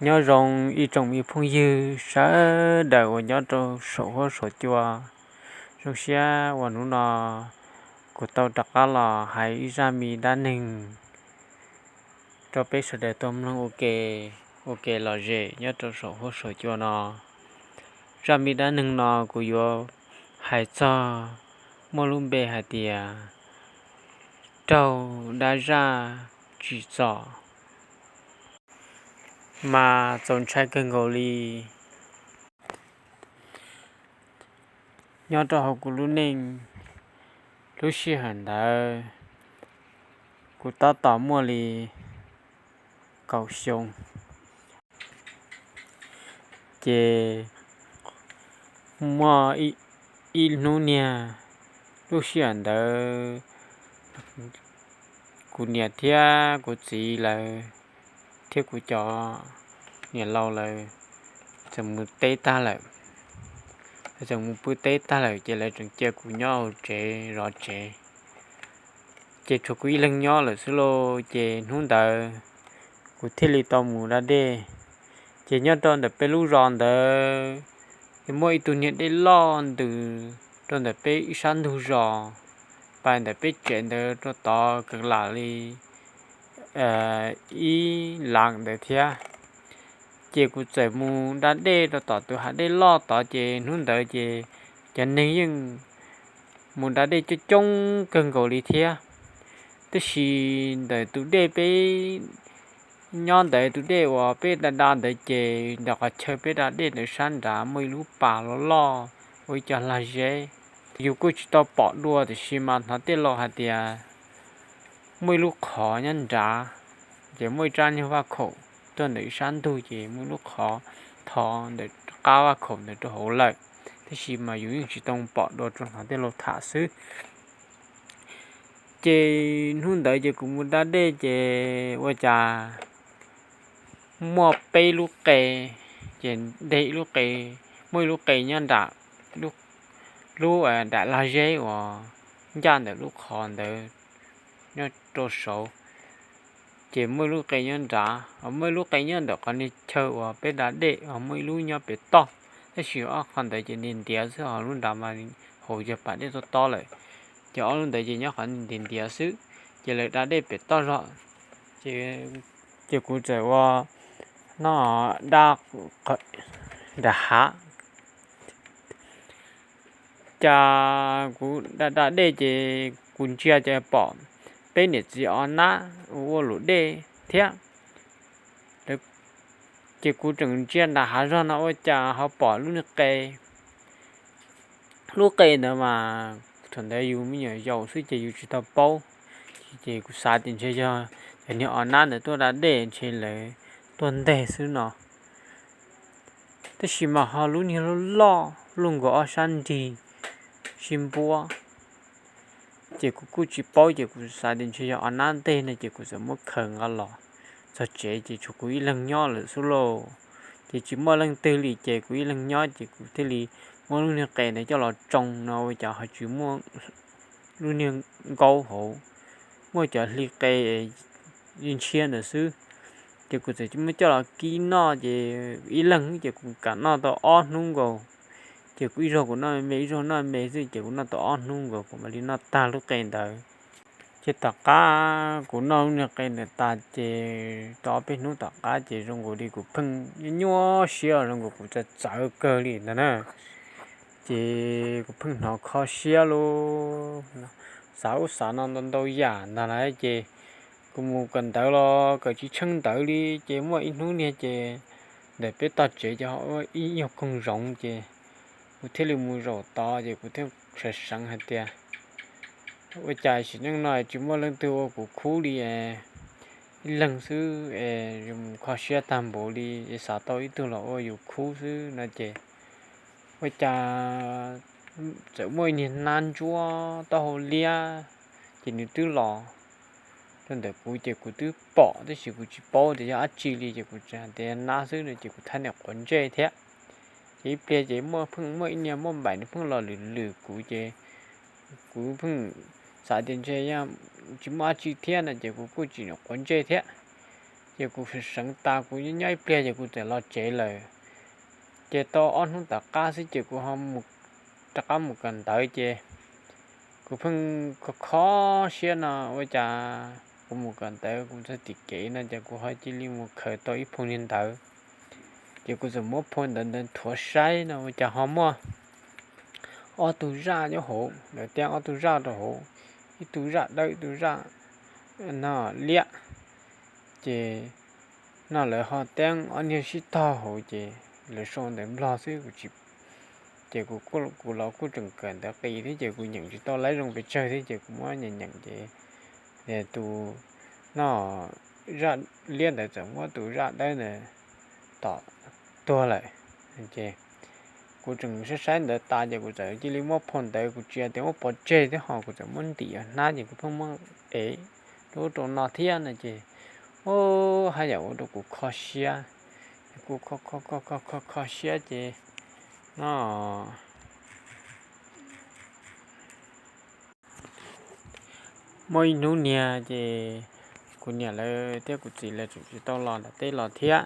Nyob zoo ib tsoom me phooj ywg sawv daws uas nyob rau saum huab saum cua. Zoo siab uas hnub no kuv tau rov qab los hais ib zaj me dab neeg rau peb sawv daws tau mloog ua ke, ua ke lom zem nyob rau saum huab saum cua no. Zaj me dab neeg no kuv yuav hais txog muaj lub npe hais tias raug dab zaj tsim txom, mas txaus ntshai kawg nkaus li. Nyob rau hauv kuv lub neej, lub sij hawm ntawd kuv tab tom muaj li kaum xyoo. Ces muaj ib hnub niag, lub sij hawm ntawd kuv niam thiab kuv txiv lawv thiab kuv cov niam laus lawv txawm mus teb tag lawm. Lawv txawm mus pw teb tag lawm ces lawv tseem cia kuv nyob hauv tsev zov tsev. Ces tshuav kuv ib leeg nyob lawm xwb lauj. Ces hnub ntawd kuv thiaj li tau mus da dej. Ces nyob rau ntawm peb lub zos ntawd, ces muaj ib tug niag dej loj ntws rau ntawm peb ib sab ntug zos, pais ntawm peb tsev ntawd rau tod kawg lam li ib lam ntawd thiab. Ces kuv txawm mus da dej rau tom tus hav dej loj tod, ces hnub ntawd ces cov neeg yeej mus da dej coob coob kawg nkaus li thiab. Tab sis ntawm tus dej peb nyob ntawd, tus dej uas peb da da ntawd ces ntawm qhov chaw peb da dej ntawd sab nrad muaj ib lub pas loj loj ua ib co lag zeb. Yus kuj tsis tau pom dua tiam sis mas hnov tej laus hais tias muaj ib lub qhov nyob nrad, ces muaj ib rab nyuag vaj khaum tuaj ntawm ib sab ntug, ces muaj ib lub qhov tho ntawm qab vaj khaum ntawd rau hauv lawm, tab sis mas yus yeej tsis tau pom dua, tsuas hnov tej laus tham xwb. Ces hnub ntawd ces kuv mus da dej ces ua cas muaj peb lub qe, ces nteg ib lub qe, muaj ib lub qe nyob nram, lub nram lag zeb uas ncaj ntawm lub qhov ntawd nyob rau saud. Ces muaj ib lub qe nyob nrad, ho muaj ib lub qe nyob ntawm qhov niag chaw uas peb da dej, ho muaj ib lub nyob pem toj. Tab sis ob qhov ntawd ces ntiav ntiav xwb, ho lub nrad mas hauv yog pas dej tob tob lawm. Ces ob lub ntawd ces nyob qhov ntiav ntiav xwb, ces lawv da dej pem toj zog. Ces kuv txawm ua no da nram hav. Cas kuv da da dej ces kuv ntsia ces pom peb niam txiv o nab ua luam dej thiab. Ces kuv tseem ntsia nram hav zog no ua cas ho pom lub niag qe. Lub qe ntawd mas thaum ntawd yus me nyuam yaus xwb ces yus tsis tau paub, ces kuv xav tias ntshe yog cov niag o nab ntawd tuaj da dej ntshe lawv tuaj nteg xwb no. Tab sis mas ho lub niag loj loj luaj nkaus ob sab nrig sib npuab. Ces kuv kuj tsis paub ces kuv xav tias ntshe yog o nab nteg no ces kuv txawm muab khaws nqa los txog tsev ces tshuav kuv ib leeg nyob lawm xwb lauj. Ces tsis muaj leej twg li ces kuv ib leeg nyob ces kuv thiaj li muab lub niag qe ntawd coj los tsoo no ua cas ho tsis muaj lub niag nkaub hauv, muaj cov hli qe ntshiab ntawd xwb. Ces kuv txawm muab coj los kib noj ces ib leeg ces kuv kam noj tau ob hnub nkaus. Ces kuv ib zaug kuv noj me me, ib zaug noj me xwb ces kuv noj tau ob hnub nkaus kuv mam li noj tag lub qe ntawd. Ces tom qab kuv noj lub niag qe ntawd tas ces tau ob peb hnub tom qab ces zoo nkaus li kuv pheej nyuaj nyuaj siab zoo nkaus kuv txawv txawv kawg li ntag na. Ces kuv pheej hnov kho siab lauj, xav ub xav no ntau ntau yam ntag lauj. Ces kuv mus kawm ntawv los kawm tsis tsheej ntawv li, ces muaj ib hnub niag ces ntawm peb tog tsev ces ho ua ib nyuag koog zoov ces kuv thiaj li mus zaum tod ces kuv thiaj seev seev hais tias ua cas sim neej no tsis muaj leej twg ua kuv khub li, ib leeg xwb es mus kho siab tag npaum li es xav tau ib tug los ua yus khub xwb no ces ua cas txawm muaj ib niag nab ntsuab taub hau liab, ces nws twb los rau ntawm kuv ces kuv twb pom tab sis kuv tsis paub tias yog dab tsi li ces kuv tseem hais tias nab xwb no ces kuv thab niam quav ntsej thiab. Ces ib pliag ces muaj pheej muaj ib niag muaj npaim nws pheej los lwm lwm kuv ces kuv pheej xav tias ntshe yog tsis muaj dab tsi thiab no ces kuv kuj tsis niam quav ntsej thiab. Ces kuv seev tas kuv nyob ib pliag ces kuv txawm los tsev lawm. Ces tau ob hnub tom qab xwb ces kuv ho rov qab mus kawm ntawv ces kuv pheej kho kho siab no ua cas kuv mus kawm ntawv kuv txog tim kev no ces kuv ho cia li mus khaws tau ib phau niag ntawv. Ces kuv txawm muab phau ntawv ntawd nthuav saib no ua cas ho muaj ob tug zaj nyob hauv, lawv teeb ob tug zaj rau hauv, ib tug zaj dawb ib tug zaj no liab. Ces no lawv ho teeb ob niag sib tog hauv ces lawv sau ntawv Nplog xwb kuv tsis, ces kuv los kuj tseem kawm ntawv qis thiab ces kuv nyeem tsis tau laib zoo pes tsawg thiab ces kuv muab nyeem nyeem ces tus no zaj liab ntawd txawm muab tus zaj dawb ntawd tom tuag lawm. Ces kuv tseem saib saib ntawv tas ces kuv txawm cia li muab phau ntawv kuv tsis tias muab pov tseg thiab ho kuv txawm muab ntim hnab ces kuv pheej muab ev rau ub rau no thiab no ces, o, haj yam ua rau kuv kho siab, kuv kho kho kho kho kho siab ces no muaj ib hnub niag ces kuv niam lawv thiab kuv txiv lawv tseem tsis tau los nram teb los thiab,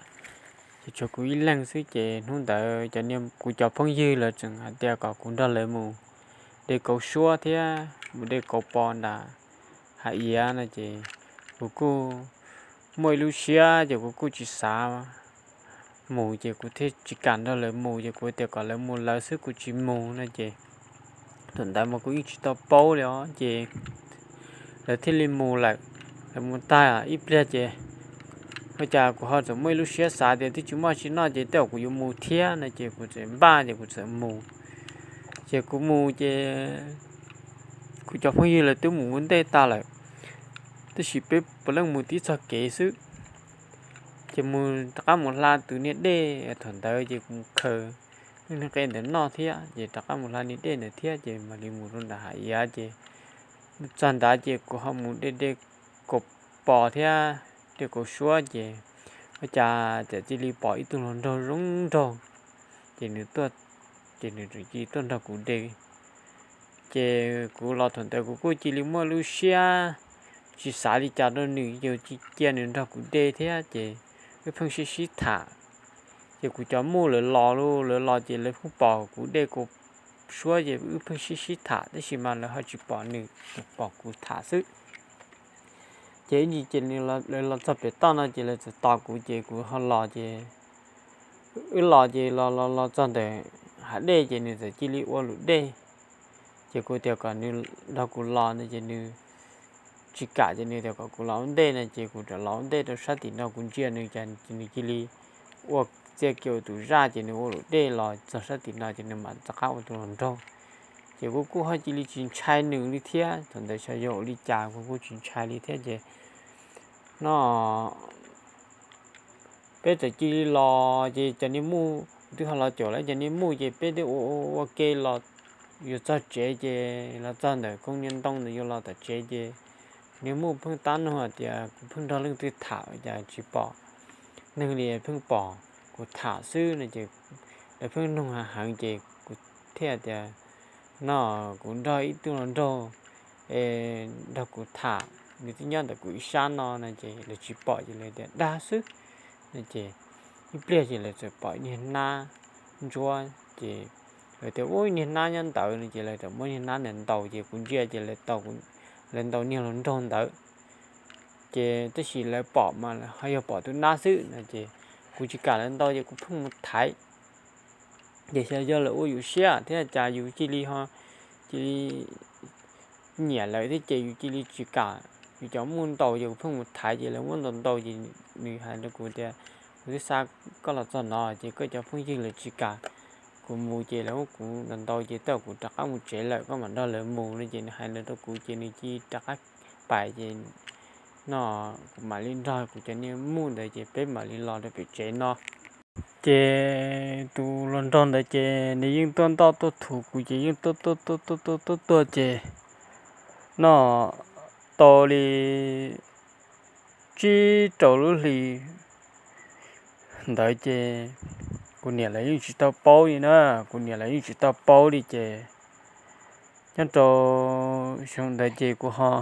ces tshuav kuv ib leeg xwb ces hnub ntawd cov niag kuv cov phooj ywg lawv tseem hais tias kom kuv nrog lawv mus de kauv suab thiab mus de kauv pos nram hav iav no ces kuv kuj muaj ib lub siab ces kuv kuj tsis xav mus ces kuv thiaj tsis kam nrog lawv mus ces kuv tias kom lawv mus lawv xwb kuv tsis mus no ces thaum ntawd mas kuv yeej tsis tau paub li os ces lawv thiaj li mus lawm. Lawv mus tag ib pliag ces ua cas kuv ho txawm muaj ib lub siab xav tias twb tsis muaj tsis noj ces tej zaum kuv yuav mus thiab no ces kuv txawm npaj ces kuv txawm mus. Ces kuv mus ces kuv cov phooj ywg lawv twb mus ua ntej tas lawm, tab sis peb puav leej mus tib txog kev xwb. Ces mus rov qab mus hla tus niag dej thaum ntawd ces kuv mus khaws lub niag qe ntawd noj thiab ces rov qab mus hla niag dej ntawd thiab ces mam li mus rau nram hav iav ces mus txog nrad ces kuv ho mus de de kauv pos thiab de kauv suab ces ua cas txawm cia li pom ib tug hluas nraug zoo nraug ces nws tuaj, ces nws tseem cia li tuaj nrog kuv de. Ces kuv los thaum ntawd kuv kuj cia li muaj lub siab tsis xav li cas rau nws, yus cia nws nrog kuv de thiab ces wb pheej sib sib tham. Ces kuv cov muj lawv los lauj, lawv los ces lawv pheej pom kuv de kauv suab ces wb pheej sib sib tham tab sis mas lawv ho tsis pom nws, pom kuv tham xwb. Ces ib ntsis ces lawv los txog pem toj no ces lawv txawm tos kuv ces kuv ho los ces wb los ces los los los txog ntawm hav dej ces nws txawm cia li ua lus dej. Ces kuv tias kom nws nrog kuv los no ces nws tsis kam ces nws tias kom kuv los ua ntej no ces kuv rov los ua ntej rau sab tim no kuv ntsia nws ces nws cia li ua txia kiag tus zaj ces nws ua lus dej los txog sab tim no ces nws mam rov qab ua tus hluas nraug. Ces kuv kuj ho cia li tsis ntshai nws li thiab, thaum ntawd xyov yog ua li cas kuv kuj tsis ntshai li thiab ces no peb txawm cia li los ces cov niag muj twb ho los caum lawm cov niag muj ces peb twb ua ua ke los yuav txog tsev ces los txog ntawm koob niag ntoo ntawd yuav los tom tsev ces niag muj pheej tab nug hais tias kuv pheej nrog leej twg tham cas tsis pom neeg li, pheej pom kuv tham xwb no ces lawv pheej nug heev heev ces kuv thiaj tias no kuv nrog ib tug hluas nraug nrog kuv tham, nws twb nyob ntawm kuv ib sab no no ces lawv tsis pom ces lawv tias dag xwb no ces ib pliag ces lawv txawm pom ib niag hnab ntsuab ces lawv tias ua ib niag hnab nyob ntawd no ces lawv txawm muab niag hnab ntawd ntaus ces kuv ntsia ces lawv ntaus niag hluas nraug ntawd. Ces tab sis lawv pom mas ho yog pom tus hnab xwb no ces kuv tsis kam lawv ntaus ces kuv pheej mus thaiv. Ces xyov yog lawv ua yus siab thiab cas yus cia li ho cia li nyiam lawv thiab ces yus cia li tsis kam yus cov muj ntaus ces kuv pheej mus thaiv ces lawv muab ntaus ntaus ces nws hais rau kuv tias kuv twb xa koj los txog no ces koj cov phooj ywg lawv tsis kam kuv mus ces lawv muab kuv ntaus ntaus ces tej zaum kuv rov qab mus tsev lawm koj mam nrog lawv mus no ces nws hais li rau kuv ces nws cia li rov qab pais ces no kuv mam li nrog kuv cov niag muj ntawd ces peb mam li los rau pem tsev no. Ces tus hluas nraug ntawd ces nws yeej tuaj ntoj tuaj thuv kuv ces yeej tuaj tuaj tuaj tuaj tuaj tuaj ces no tau li tsib rau lub hli ntawd ces kuv niam lawv yeej tsis tau paub li na, kuv niam lawv yeej tsis tau paub li ces nyob rau xyoo ntawd ces kuv ho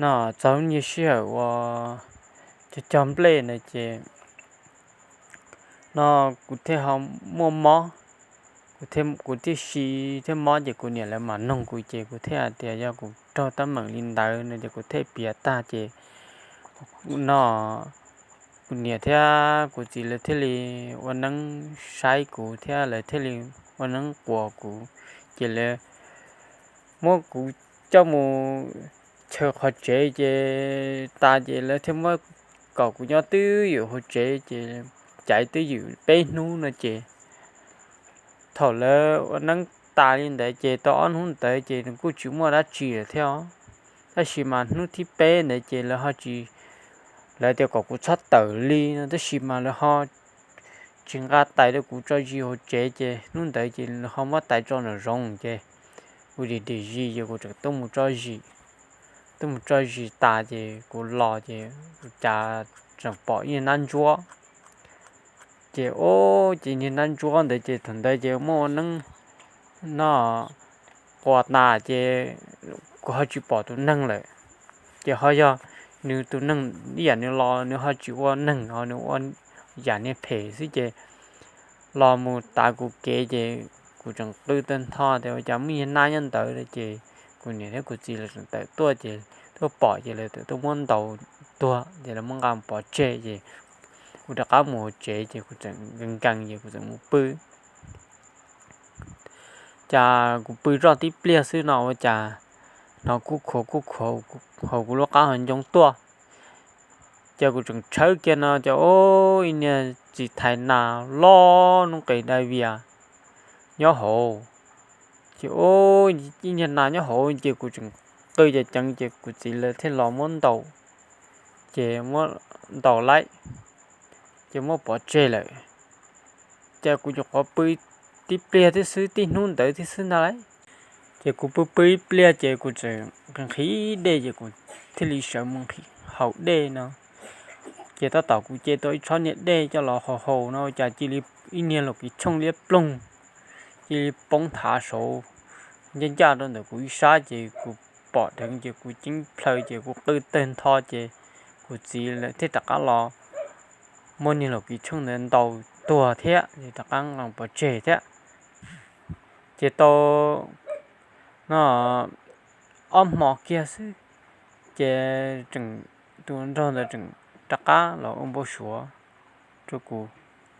no txog lub niag sij hawm uas cog cog nplej na ces no kuv thiaj ho muaj mob, kuv thiaj, kuv thiaj si thiab mob ces kuv niam lawv mam noog kuv ces kuv thiaj hais tias yog kuv raug teeb meem li ntawd no ces kuv thiaj piav tag ces no kuv niam thiab kuv txiv lawv thiaj li ua neeb saib kuv thiab lawv thiaj li ua neeb quas kuv, ces lawv muab kuv coj mus chaw qhov tsev ces tas ces lawv thiaj muab kom kuv nyob twj ywm hauv tsev ces caiv twj ywm peb hnub no ces thaum lawv ua neeb tas li ntawd ces tau ob hnub ntawd ces nws kuj tsis muaj dab tsi lawm thiab os. Tab sis mas hnub thib peb ntawd ces lawv ho tsis, lawv tias kom kuv txhob tawm li no tab sis mas lawv ho tsis nqa tais rau kuv tso zis hauv tsev ces hnub ntawd ces lawv ho muab tais tso nraum zoov ces kuv dim dim zis ces kuv tseem tuaj mus tso zis, tuaj mus tso zis tas ces kuv los ces ua cas tseem pom ib niag nab ntsuab. Ces ub ces niag nab ntsuab ntawd ces thaum ntawd ces muaj ua neeb no quas tas ces kuv ho tsis pom tus neeg lawm. Ces ho yog nws tus neeg ib yam nws los nws ho tsis ua neeg ho nws ua yam niag phem xwb ces los mus tav kuv kev ces kuv tseem qw tawg ntho tias ua cas muaj niag nab nyob ntawd ces kuv niam thiab kuv txiv lawv tseem tawm tuaj ces tuaj pom ces lawv txawm tuaj muab ntaus tuag ces lawv muab nqa pov tseg ces kuv rov qab mus hauv tsev ces kuv tseem nkees nkees ces kuv txawm mus pw. Cas kuv pw zoj tib pliag xwb no ua cas hnov kuj khuav kuj khuav hauv kuv lub qab hauv ncoo tuaj. Ces kuv tseem tshawb kiag no ces ub ib niag txiv thais nas loj noob qes dai vias nyob hauv. Ces ub ib niag nas nyob hauv ces kuv tseem qw ceev ceev ces kuv txiv lawv thiaj los muab ntaus, ces muab ntaus laib, ces muab pov tseg lawm. Ces kuv nyuam qhuav pw tib pliag thiab xwb, tib hnub ntawd thiab xwb ntag lauj. Ces kuv pw pw ib pliag ces kuv tseem nqhis dej ces kuv thiaj li sawv mus nqhis haus dej no. Ces tab tom kuv ce tau ib tshob niag dej coj los haus haus no cas cia li ib niag laum kis tshooj liab ploog cia li poob thav saud ncaj ncaj rau ntawm kuv ib sab ces kuv pom dheev ces kuv ceeb plhaw ces kuv qw tawg ntho ces kuv txiv lawv thiaj rov qab los muab niag laum kis tshooj ntawd ntaus tuag thiab rov qab nqa pov tseg thiab. Ces tau no ob hmo kiag xwb ces tseem, tus nraug ntawd tseem rov qab los ua npau suav rau kuv,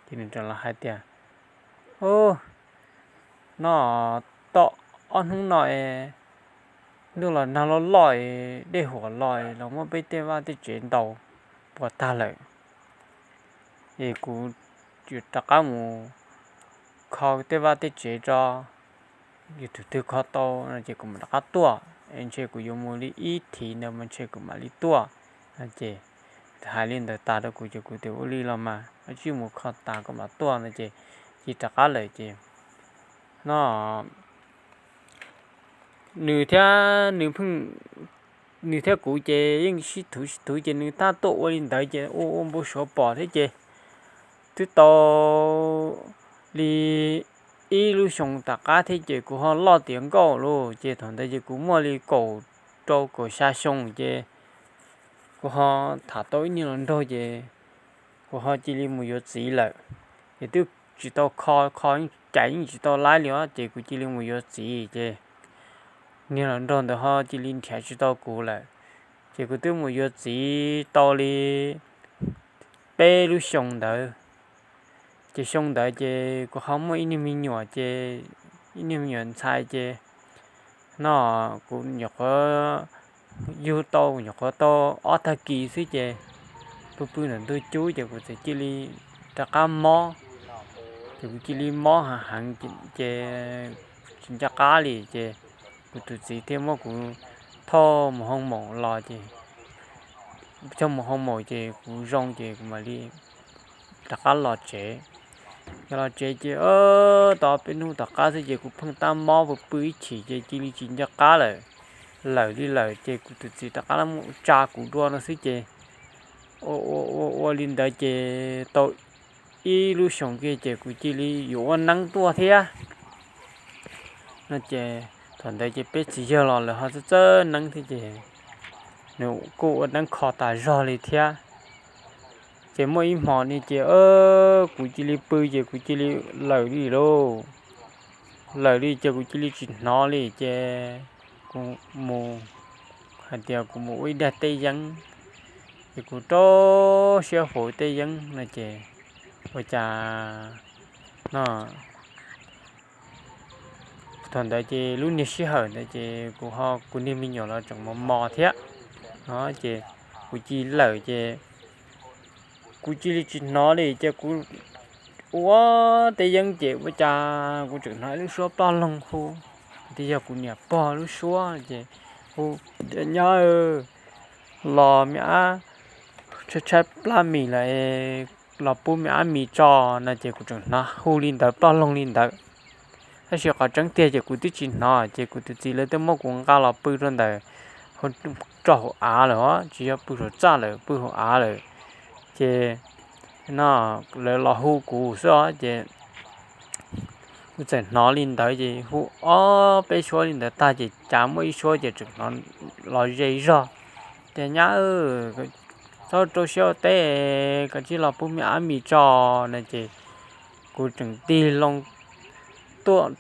ces nws tseem los hais tias, Ub, no tau ob hnub no es ntuj los nag loj loj es dej huam los los muab peb tej vaj tej tsev ntaus puas tag lawm. Es kuv rov qab mus kho tej vaj tej tsev tso, yog tus twg kho tau no ces kuv mam rov qab tuaj, es ntshe kuv yuav mus li ib thiv ntawd mas ntshe kuv mam li tuaj. Ces hais li ntawd tas rau kuv ces kuv tias ua li los mas koj cia li mus kho tas koj mam tuaj no ces cia li rov qab lawm ces no nws thiab nws pheej, nws thiab kuv ces yeej sib thuv sib thuv ces nws tab tuaj ua li ntawd ces ua ua npau suav pom thiab ces twb tau li ib lub xyoo tom qab thiab ces kuv ho loj tiav nkauj lauj, ces thaum ntawd ces kuv muaj li kaum rau kaum xya xyoo ces kuv ho tham tau ib niag hluas nraug ces kuv ho cia li mus yuav txiv lawm. Ces twb tsis tau kho, kho cais yeej tsis tau laib li os, ces kuv cia li mus yuav txiv ces niag hluas nraug ntawd ho cia li nrhiav tsis tau kuv lawm. Ces kuv twb mus yuav txiv tau li peb lub xyoo ntawd. Ces xyoo ntawd ces kuv ho muaj ib niag me nyuam ces ib niag me nyuam ntxhais ces no kuv nyuam qhuav yug tau, kuv nyuam qhuav tau ob tag kis xwb ces pw pw ntawm ntug cub ces kuv txawm cia li rov qab mob. Ces kuv cia li mob heev heev ces tsis nco qab li ces kuv tus txiv thiaj muab kuv thauj mus hoo maum los ces thauj mus hoo maum ces kuv zoo ces kuv mam li rov qab los tsev. Yog los tsev ces tau peb hnub tom qab xwb ces kuv pheej tab mob pw pw ib chim ces cia li tsis nco qab lawm, lawm li lawm ces kuv tus txiv rov qab los tsa kuv dua no xwb ces ua ua ua li ntawd ces tau ib lub xyoos kiag ces kuv cia li yuav ua neeb tuaj thiab no ces thaum ntawd ces peb txiv yawg los lawv ho txawj txawj neeb thiab ces nws kuj ua neeb kho tas zog li thiab. Ces muaj ib hmo ni ces kuv cia li pw ces kuv cia li lawm li lauj. Lawm li ces kuv cia li tsis hnov li ces kuv mus, hais tias kuv mus ua ib daim teb yeeb, ces kuv rau siab faus teb yeeb no ces ua cas no thaum ntawd ces lub niag sij hawm ntawd ces kuv ho kuv niag me nyuam los tseem mos mos thiab no ces kuv cia li lawm ces kuv cia li tsis hnov li ces kuv ua teb yeeb ces ua cas kuv tseem hnov ib lub suab ploj loog hu, twb yog kuv niam pog lub suab ces hu tias, Nyab, los me ab, tshaib tshaib plab mis lawm, los pub me ab mis tso no ces kuv tseem hnov hu li ntawd ploj loog li ntawd. Tab sis qhov tseeb tiag ces kuv twb tsis hnov ces kuv tus txiv lawv twb muab kuv nqa los pw rau ntawm, rau hauv av lawm os, tsis yog pw saum txaj lawm, pw hauv av lawm. Ces no lawv los hu kuv xwb os ces kuv txawm hnov li ntawd ces hu ob peb suab li ntawd tag ces cas muaj ib suab ces tseem hnov los ze zog tias, Nyab, txhob rau siab ua teb, koj cia li los pub me ab mis tso no ces kuv tseem tig loo tuaj,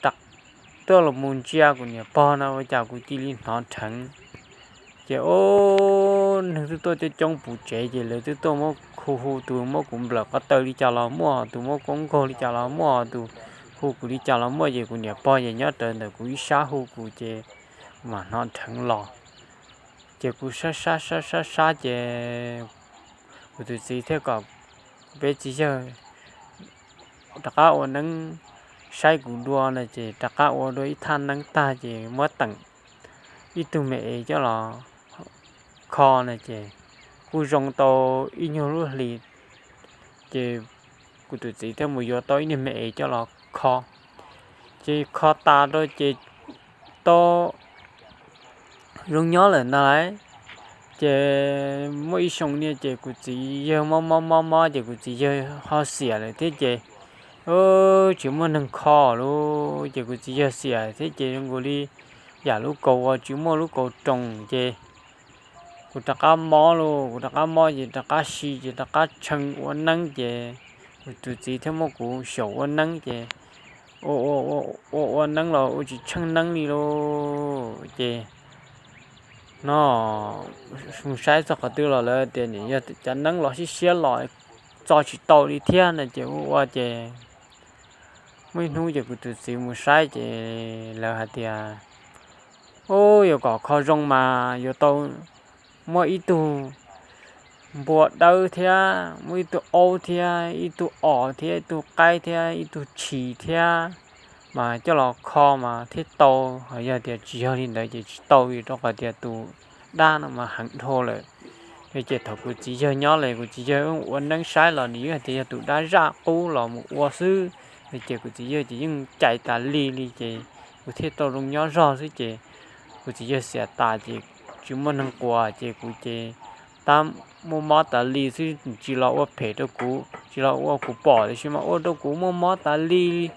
tuaj los mus ntsia kuv niam pog no ua cas kuv cia li hnov dheev. Ces o, neeg twb tuaj coob coob puv tsev ces lawv twb tuaj muab hu, hu tus muab kuv nplawm qhov taw li cas los muaj, tus muab kuv nkaug li cas los muaj, tus hu kuv li cas los muaj ces kuv niam pog ces nyob rawv ntawm kuv ib sab hu kuv ces mam hnov dheev los. Ces kuv sab sab sab sab sab ces kuv tus txiv thiaj kom peb txiv yawg rov qab ua neeb saib kuv dua no ces rov qab ua dua ib thaj neeb tag ces muab teem ib tug me es coj los kho no ces kuj zoo tau ib nyuag lub hlis ces kuv tus txiv thiaj mus yuav tau ib niag me es coj los kho. Ces kho tas rau ces tau zoo nyob lawm ntag lauj. Ces muaj ib xyoo niag ces kuv txiv yawg mob mob mob mob ces kuv txiv yawg ho xiam lawm thiab ces tsis muaj neeg kho lawm ces kuv txiv yawg xiam thiab ces zoo nkaus li yam lub kaus uas tsis muaj lub kaus roos ces kuv rov qab mob lauj, kuv rov qab mob ces rov qab si ces rov qab tsheej ua neeb ces kuv tus txiv thiaj muab kuv xyaum ua neeb ces ua ua ua neeb los ua tsis tsheej neeb li lauj. Ces no mus saib txog qhov twg los lawv tias nim yog cov neeb los siab siab los txo tsis tau li thiab no ces ua ua ces muaj ib hnub ces kuv tus txiv mus saib ces lawv hais tias, u, yuav kom kho zoo mas yuav tau muaj ib tug npua dawb thiab muaj ib tug aub thiab ib tug os thiab ib tug qaib thiab ib tug tshis thiab mas coj los kho mas thiaj tau, ho yog tias tsis yog li ntawd ces tsis tau, vim rau qhov tias tus dab no mas heev dhau lawm. Ces thaum kuv txiv yawg nyob los kuv txiv yawg ua neeb saib los nws yeej hais tias yog tus dab zaj qub los mus ua xwb. Ces kuv txiv yawg ces yeej cais tas li li ces kuv thiaj tau zoo nyob zog xwb ces kuv txiv yawg xiam tas ces tsis muaj neeg quas ces kuv ces tab muaj mob tas li xwb, tsis los ua phem rau kuv, tsis los ua kuv pom tiam sis mas ua rau kuv muaj mob tas li li.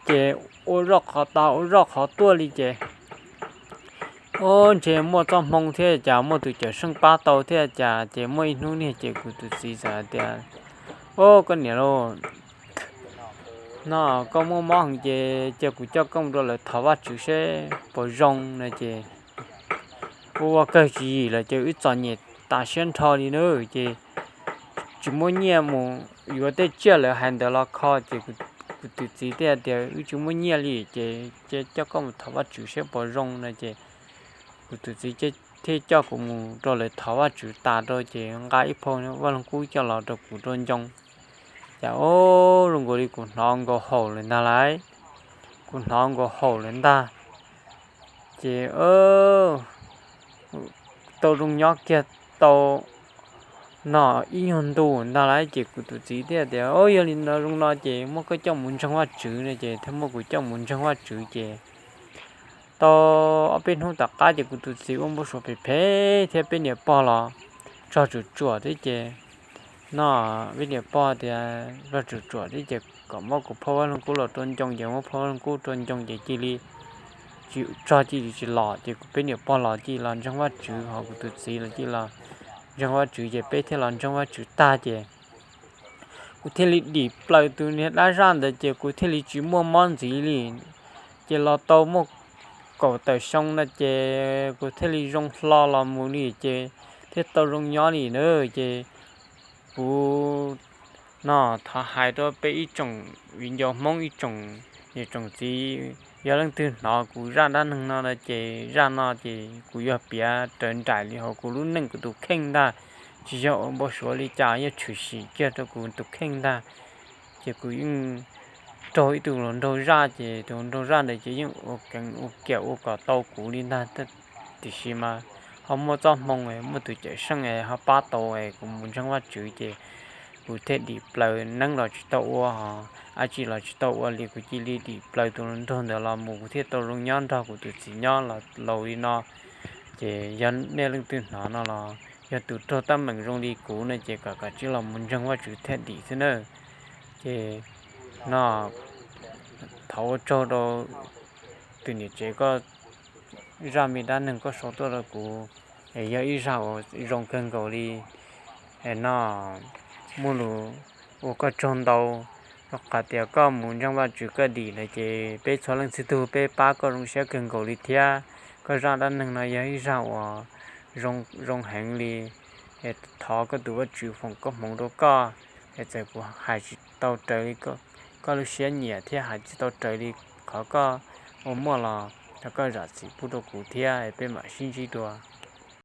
Ces ua zoj qhov tas ua zoj qhov tuaj li ces ua ntshe muaj txoj hmoo thiab cas muaj tus cawm seej pab tau thiab cas ces muaj ib hnub niag ces kuv tus txiv txawm hais tias, u, koj niam lauj, no koj muaj mob heev ces cia kuv coj koj mus rau lawv thov Vajtswv seb puas zoo no ces ua ua kawg tsis yim lawm ces wb txom nyem tas siab nrho li na ces tsis muaj nyiaj mus yuav tej tsiaj lawv hais ntawd los kho ces kuv tus txiv thiaj tias wb tsis muaj nyiaj li ces cia coj koj mus thov Vajtswv seb puas zoo no ces kuv tus txiv thiaj coj kuv mus rau lawv thov Vajtswv tas rau ces nqa ib phau Vaj Loog Kub coj los rau kuv rau ncoo. Cas o, zoo nkaus li kuv hnov nkaus haum lawm ntag lauj, kuv hnov nkaus haum lawm ntag. Ces tau zoo nyob kiag tau no ib nyuag ntu ntag lauj ces kuv tus txiv thiaj tias, o, yog li no zoo no ces muab koj coj mus ntseeg Vajtswv no ces thiaj muab kuv coj mus ntseeg Vajtswv ces tau ob peb hnub tom qab ces kuv tus txiv ua npau suav phem phem thiab peb niam pog los txog tsuam tsuam thiab ces no peb niam pog tias txog tsuam tsuam thiab ces kom muab kuv phau Vaj Loog Kub los rau ncoo ces muab phau Vaj Loog Kub rau ncoo ces cia li tsis txog cia li tsis los ces kuv peb niam pog los cia li los ntseeg Vajtswv ho kuv tus txiv los cia li los ntseeg Vajtswv ces peb thiaj los ntseeg Vajtswv tag ces kuv thiaj li dim plaws tus niag dab zaj ntawd ces kuv thiaj li tsis muaj mob ntxiv li. Ces los tau muaj kaum tawm xyoo no ces kuv thiaj li zoo hlo los mus li ces thiaj tau zoo nyob li na. Ces kuv no thov hais rau peb ib tsoom viv ncaus Hmoob ib tsoom niam tsoom txiv, yog leej twg hnov kuv zaj dab neeg no no ces zaj no ces kuv yog piav raws nraim li hauv kuv lub neej kuv tus kheej ntag. Tsis yog ua npau suav li cas, yog tshwm sim kiag rau kuv tus kheej ntag. Ces kuv yeej raug ib tug hluas nraug zaj, ces tus hluas nraug zaj ntawd ces yeej ua keev ua kiam ua kom tau kuv li ntag. Tiam sis mas ho muaj txoj hmoo, muaj tus cawm seej ho pab tau kuv mus ntseeg Vajtswv ces kuv thiaj dim plaws, neeb los tsis tau ua, ho dab tsi los tsis tau ua li, kuv cia li dim plaws tus hluas nraug ntawd los mus, kuv thiaj tau zoo nyob nrog kuv tus txiv nyob los laus li no. Ces yog nej leej twg hnov no los yog tus raug teeb meem zoo li kuv no ces kom kav tsij los mus ntseeg Vajtswv thiaj dim xwb na. Ces no thov ua tsaug rau tus niam tsev koj zaj me dab neeg koj sau tuaj rau kuv, es yog ib zaj uas zoo kawg nkaus li. No muaj lus ua koj tsaug ntau, rau qhov tias koj mus ntseeg Vajtswv koj dim lawm ces peb txhua leej txhua tug peb pab koj zoo siab kawg nkaus li thiab. Koj zaj dab neeg no yog ib zaj uas zoo heev li. Thov koj tus Vajtswv foom koob hmoov rau koj, es txawm kuv hais tsis tau raws li koj lub siab nyiam thiab hais tsis tau raws li qhov koj ua muaj los thov koj zam txim pub rau kuv thiab, peb mam sib ntsib dua.